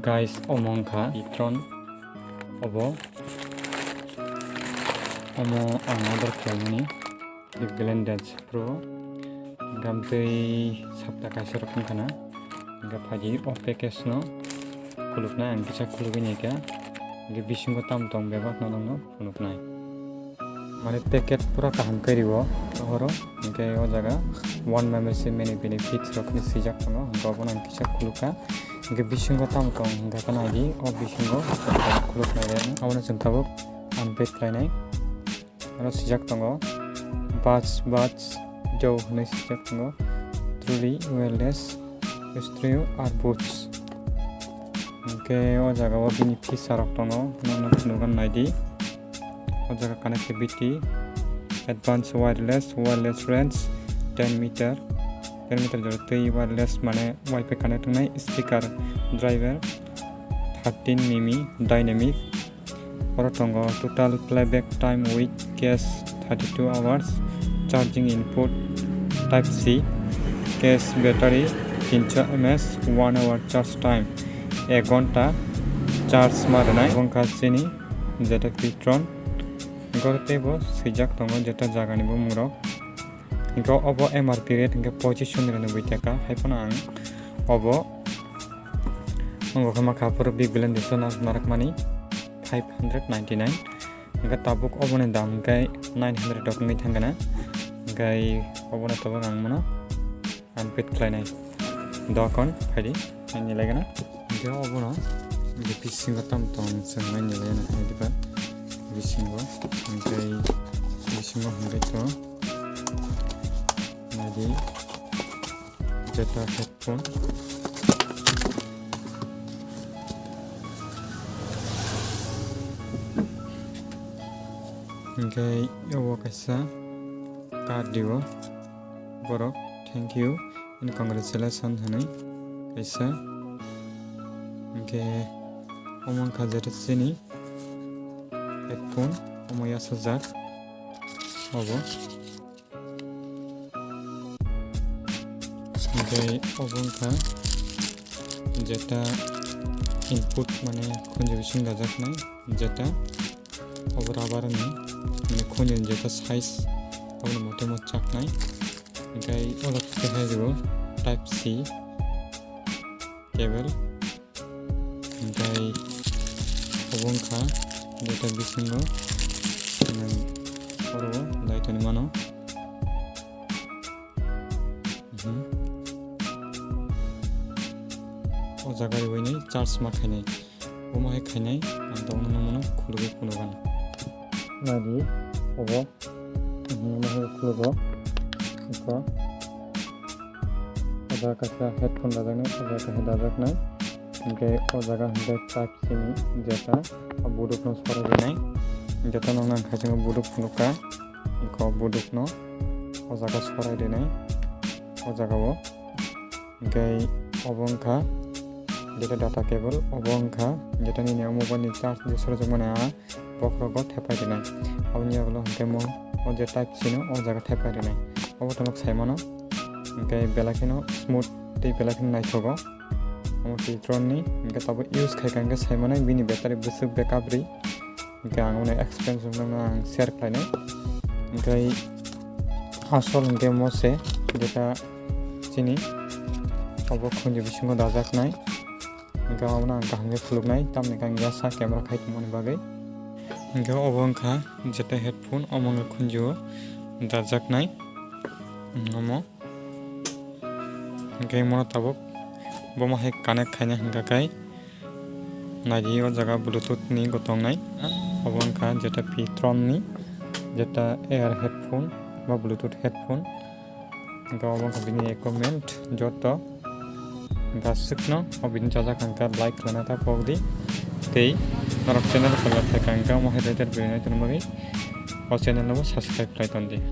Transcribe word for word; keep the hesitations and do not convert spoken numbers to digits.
Guys, omo wngkha Etron. Obo, omo ang order khlaimani Big Billion Days Pro. Gam tei sapta kaisa rok wngkha na. Hingke phaidi o package no khuluknai, ang kisa khulugwi naikha. Hingke bisingo tamo tong bebak no nokno phunuknai. Mane packet pura kaham khe rio, ohoro. Hingke o jaga one membership many benefits rok hinwi swijak tongo. Hingke obono ang kisa khulukha. Hingke bisingo tamo tong hingka khe naidi, o bisingo khuluknai le. Abono chwng tabuk unpack khlainai. Aro swijak tongo, Buds, Buds, Joe hinwi swijak tongo. Truly wireless, stereo ar Boost. Hingke o jaga o bini feature rok tongo, nokno phunukgwi naidi. O jaga connectivity, advanced wireless, wireless range ten meter, ten meter jora twi wireless mane wifi connect wngnai, speaker, driver, thirteen mimi, dynamic, oro tongo total playback time with cache thirty-two hours, charging input type C, cache battery tinso mAh, one hour charge time, ek ghonta charge ma rwnai. Wngkha chini jeta Etron, hingke teibo swijak tongo jeta jagani bumung rok. Hingke obo M R P rate hingke pochis soni rwnwi taka, hai phano ang obo wngkha ma kha phuru Big Billion Days o narwkmani five hundred ninety-nine. Hingke tabuk oboni dam hingke nine hundred rok wngwi thangkha na. Hingke obono tabuk ang mano unpack khlainai. Dokon phaidi, ang nilai gana. Hingke obono bisingo tamo tong chwng nai nilai gana, hai diba? Bisingo, hingke bisingo hingke to naidi, jeta headphone. Hingke obo kaisa card dio borok, "Thank you and congratulations" hinwi kaisa. Hingke omo wngkha jeta chini headphone, omo yasajak obo. Hingke obo wngkha jeta input, mane khunju bising dajaknai, jeta obo rubber ni, mane khunju ni jeta size, aboni mote mo chaknai. Hingke o jaga khe hai rw type C cable. Hingke obo wngkha jeta bisingo nwng oro light ani mano. Mhm. O jaga riwini charge ma khainai. Omo hai khainai, ang tabukno nokno khulugwi phunukgano. Naidi, obo, mhm, omo hai khulugo. Eko. O jaga kaisa headphone dajaknai, o jaga kaisa dajaknai. Hingke o jaga hingke type C ni jeta, o budukno sorai rinai. Jeta nokno ang khaisingno buduk phunukha. Eko budukno o jaga sorai rinai. O jaga o. Hingke obo wngkha jeta data cable, obo wngkha jeta nini o mobile ni charge je sorajak mani a bokhorogo thepai rinai. Aboni yagulo hingke mo o je type C no o jaga thepai rinai. Obo tamo saimano hingke belai kheno smooth tei belai kheno naithogo. Omo Etron ni hingke tabuk use khaikha hingke saimanai bini battery bwswk backup ri. Hingke ang omo explain swngnokno ang share khlainai. Hingke asol hingke mo se jeta chini obo khunju bisingo dajaknai. Hingke obono ang kaham khe khuluknai, tamni khe ang yasa camera khai tongmani bagwi. Hingke obo wngkha jeta headphone, omo wngkha khunju dajaknai. Omo. Hingke mono tabuk bomo hai connect khaina hingka khe naidi o jaga Bluetooth ni gotong nai. Obo wngkha jeta Etron ni jeta ear headphone ba Bluetooth headphone. Hingke obo wngkha bini equipment joto. Hingke aswkno o video chajak hingka like khlaina ta pokdi. Tei norok channel kwlai khaikha hingke omo hai later video nai tongna bagwi o channel no bo subscribe khlai tondi.